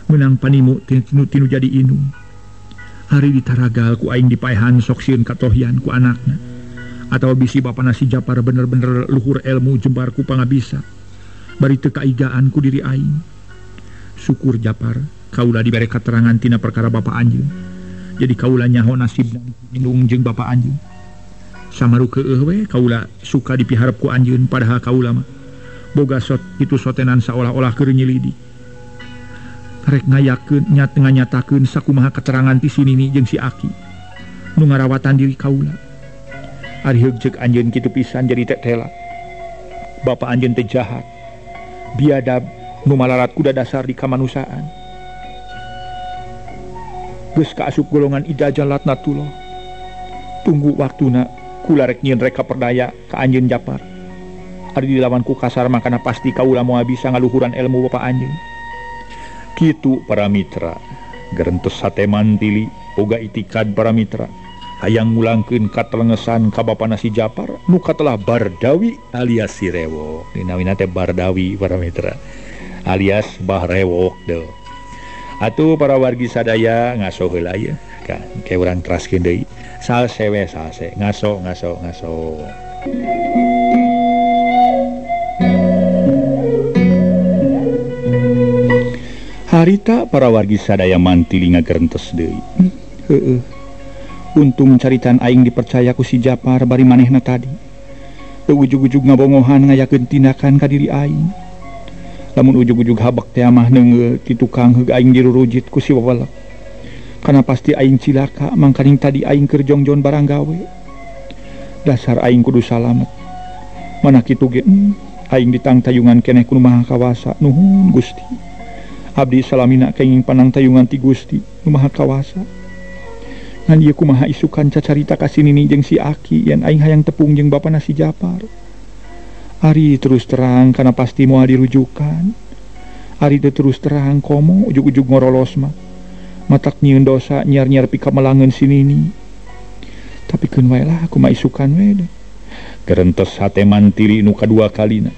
S1: Meunang panimu tinu jadi indung. Hari ditaragal ku aing dipaehan sok sieun katohyan ku anakna. Atawa bisi bapana si Japar bener-bener luhur ilmu jembar ku pangabisa. Bari teu kaigaan ku diri aing. Syukur Japar, kaula dibere katerangan tina perkara bapa anjeun. Jadi kaula nyaho nasibna indung jeung bapa anjeun. Samaru keueuh we kaula suka dipiharep ku anjeun padahal kaula mah boga sot kitu sotenan saolah-olah keur nyelidik. Rek ngayakeun nya teu nganyatakeun sakumaha keterangan ti si Nini jeung si Aki nu ngarawatan diri kaula. Ari heug ceuk anjeun kitu pisan jadi tetela. Bapa anjeun teh jahat, biadab, nu malarat kuda dasar di kamanusiaan. Geus kaasup golongan idajalat natullah. Tunggu waktuna kula rek nyieun reka perdaya ka anjeun Japar. Ari dilawan ku kasar makana pasti kaula moal bisa ngaluhuran ilmu bapa anjeun. Kitu para mitra, gerentes hate mantili boga itikad para mitra. Hayang ngulangkeun katelengesan ka bapana si Japar nu katelah Bardawi alias si Rewok. Dinawina teh Bardawi para mitra alias Bah Rewok deuh. Atuh para wargi sadaya ngaso heula ieu kan ke urang teraskeun deui. Salse we salse ngaso ngaso ngaso. Harita para wargi sadaya mantili ngagerentes deui. Heueuh. Untung caritan aing dipercaya ku si Japar bari manehna tadi. Teu ujug-ujug ngabongohan ngayakeun tindakan ka diri aing. Lamun ujug-ujug habak teh mah neungeul ti tukang heug aing dirurujit ku si wawalek. Kana pasti aing cilaka mangkaning tadi aing keur jongjon barang gawe. Dasar aing kudu salamet. Mana kitu ge aing ditangtayungan keneh ku Nu Maha Kawasa. Nuhun Gusti. Abdi salamina kenging panangtayungan ti Gusti Nu Maha Kawasa. Ngan ieu kumaha isukan cacarita ka si Nini jeung si Aki yen aing hayang tepung jeung bapana si Japar. Ari terus terang kana pasti moal dirujukan. Ari teu terus terang komo ujug-ujug ngorolos mah. Matak nyieun dosa nyiar-nyiar pikamelangeun si Nini. Tapi keun wae lah kumaha isukan we. Gerentes hate mantili nu kadua kalina.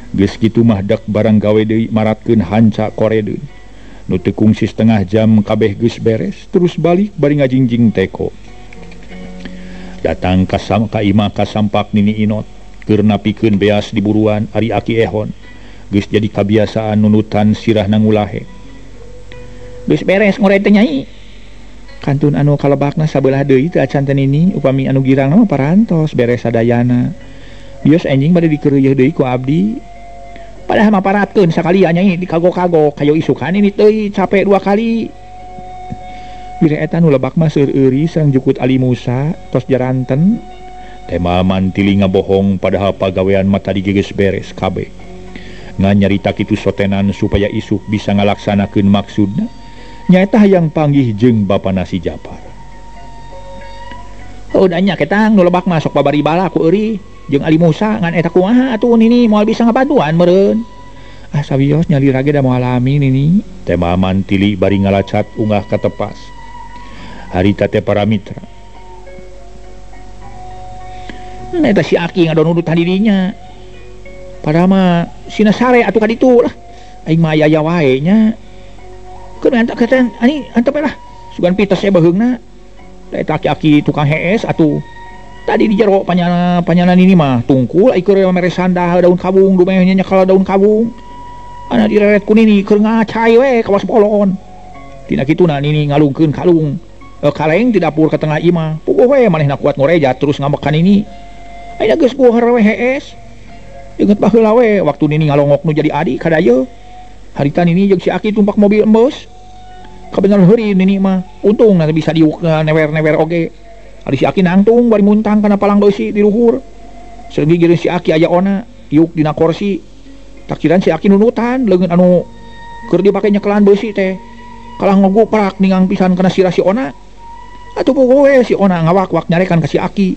S1: Geus kitu mah dak barang gawe deui maratkeun hanca koredeun. Nu teu kungsi setengah jam kabeh geus beres terus balik bari ngajingjing teko. Datang ka imah kasampak Nini Inot keur napikeun beas di buruan ari Aki Ehon geus jadi kabiasaan nunutan sirahna ngulahe. Geus beres ngored teh nyai. Kantun anu kalebakna sabelah deui teu acan teh Nini upami anu girangna mah parantos beres sadayana. Bios enjing bade dikeureuyeun deui ku abdi. Padahal mah paratkeun sakalian nyai dikagok-kagok kayo isukan ini teuy capek 2 kali. Bire eta nu lebak mah seur euri sareng jukut Ali Musa tos jaranten. Tema mantili ngabohong padahal pagawean mah tadi geus beres kabeh. Ngan nyarita kitu sotenan supaya isuk bisa ngalaksanakeun maksudna. Nyaeta hayang panggih jeung bapana si Japar. Heuh da nya ketang nu lebak mah sok babari bala ku euri jeung Ali Musa ngan eta kumaha atuh Nini moal bisa ngabantuan meureun. Ah sawios nyalira ge da moal alami Nini. Tema mantili bari ngalacat ungah ka tepas. Harita teh para mitra. Eta si Aki ngadonudutan dirinya. Padahal mah sina sare atuh ka ditu lah. Aing mah aya wae nya. Keun antak keten ani antep lah. Sugan pites e baheungna. Da eta aki-aki tukang hees atuh. Tadi di jero panyana ini mah tungkul ai keur mere sandal daun kabung dumeh nya nyekal daun kabung. Ana direret ku Nini keur ngacai we kawas bolon. Tina kituna Nini ngalungkeun kalung kaleng di dapur ke tengah imah. Puguh we manehna kuat ngorejat terus ngamekan ini. Ayeuna geus buhar we hees. Inget baheula we waktu nini ngalongok nu jadi adi kadaya. Harita nini jeung si Aki tumpak mobil embus. Kabener heuri nini mah. Untung nanti bisa diuk newer-newer oge. Ari si Aki nangtung bari muntang kana palang beusi di luhur. Sergi gireun si Aki aya ona iuk dina kursi. Takiran si Aki nunutan leungeun anu keur dipake nyekelan beusi teh. Kalah ngogoprak ningang pisan kana sirah si Ona. Atuh poho we si Ona ngawak-wak nyarekan ka si Aki.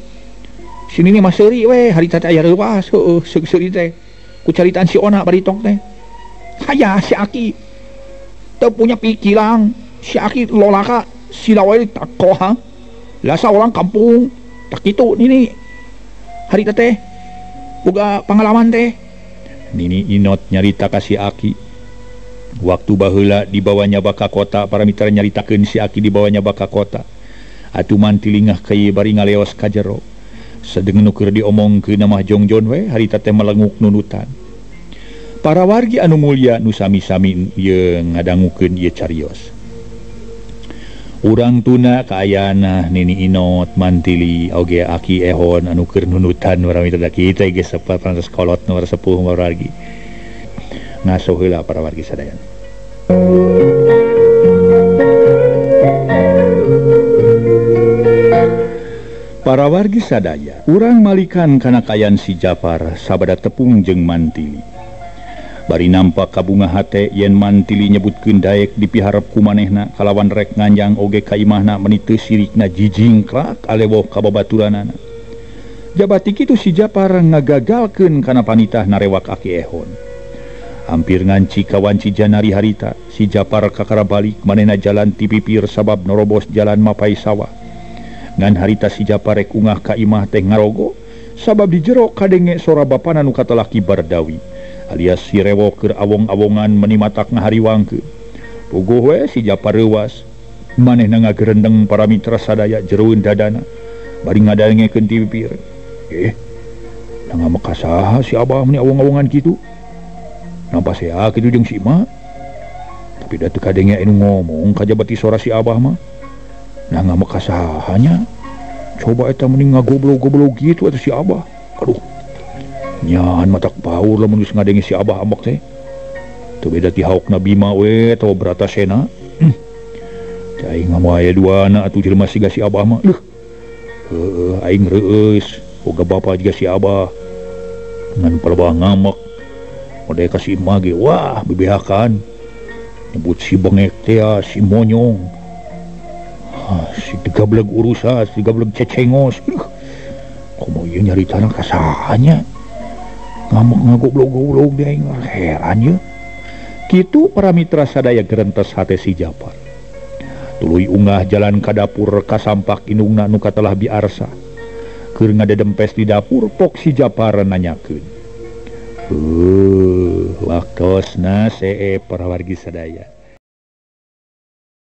S1: Si nini mah seuri we harita teh aya reuas heueuh seuri teh. Ku caritaan si Ona bari tong teh. Haya si Aki teu punya pikiran. Si Aki lolaka sila we takoha. Lasa orang kampung tak kitu nini. Harita teh boga pengalaman teh. Nini Inot nyarita ka si Aki. Waktu baheula dibawanya baka kota, para mitra nyaritakeun si Aki dibawanya baka kota. Atuh mantilingah ka bari ngaleos ka jero. Sadeung nu keur diomongkeun mah jongjon we harita teh melenguk nunutan. Para wargi anu mulya nu sami-sami ieu ngadangukeun ieu carios. Urang tuna kaayana Nini Inot mantili oge Aki Ehon anu keur nunutan para mitra kita geus sepat parantos kolot nu sepuh para wargi. Ngaso heula para wargi sadayana. Para wargi sadaya, urang malikan kana kayan si Japar sabada tepung jeung mantili. Bari nampak kabunga hate yen mantili nyebutkeun daek dipiharep ku manehna kalawan rek nganjang oge ka imahna meni teu sirikna jijingkrak alewoh ka babaturanana. Jabati kitu si Japar ngagagalkeun kana panitah narewak Aki Ehon. Hampir nganci kawanci janari harita, si Japar kakara balik manehna jalan ti pipir sabab norobos jalan mapai sawah. Ngan harita si Japar rek ungah ka imah teh ngarogo sabab di jero kadenge sora bapana nu katelah Ki Bardawi alias si Rewo keur awong-awongan meni matak ngahariwangkeun. Puguh we si Japar reuwas, manehna ngagerendeng para mitra sadaya jeroeun dadana bari ngadangekeun ti pipir. Nah ngamek saha si Abah meni awong-awongan kitu? Nampa sea kitu jeung si Ima. Tapi da teu kadenge anu ngomong kajabati sora si Abah mah. Nah ngamek saha nya? Coba eta meni ngagoblog-goblog kitu atuh si Abah. Aduh. Nyahan matak paur lamun geus ngadenge si Abah ambek teh. Teu beda ti haokna Bima we atawa Bratasena. Teh aing mah aya duana atuh jelema siga si Abah mah. Leuh. Heueuh aing reueus, boga bapa jiga si Abah. Ngan palebah ngamek. Model ka si Ima ge wah bebeakan. Nyebut si bengek teh si monyong. Ah, si gablek urusan, si gablek cecengos. Komo ieu nyaritana ka saha nya? Ngamuk ngagoblog-goblog deh, heran ya. Kitu para mitra sadaya gerentes hate si Japar. Tuluy ungah jalan ka dapur kasampak indungna nu katelah biarsa. Keur ngadedempes di dapur pok si Japar nanyakeun. Waktosna see para wargi sadaya.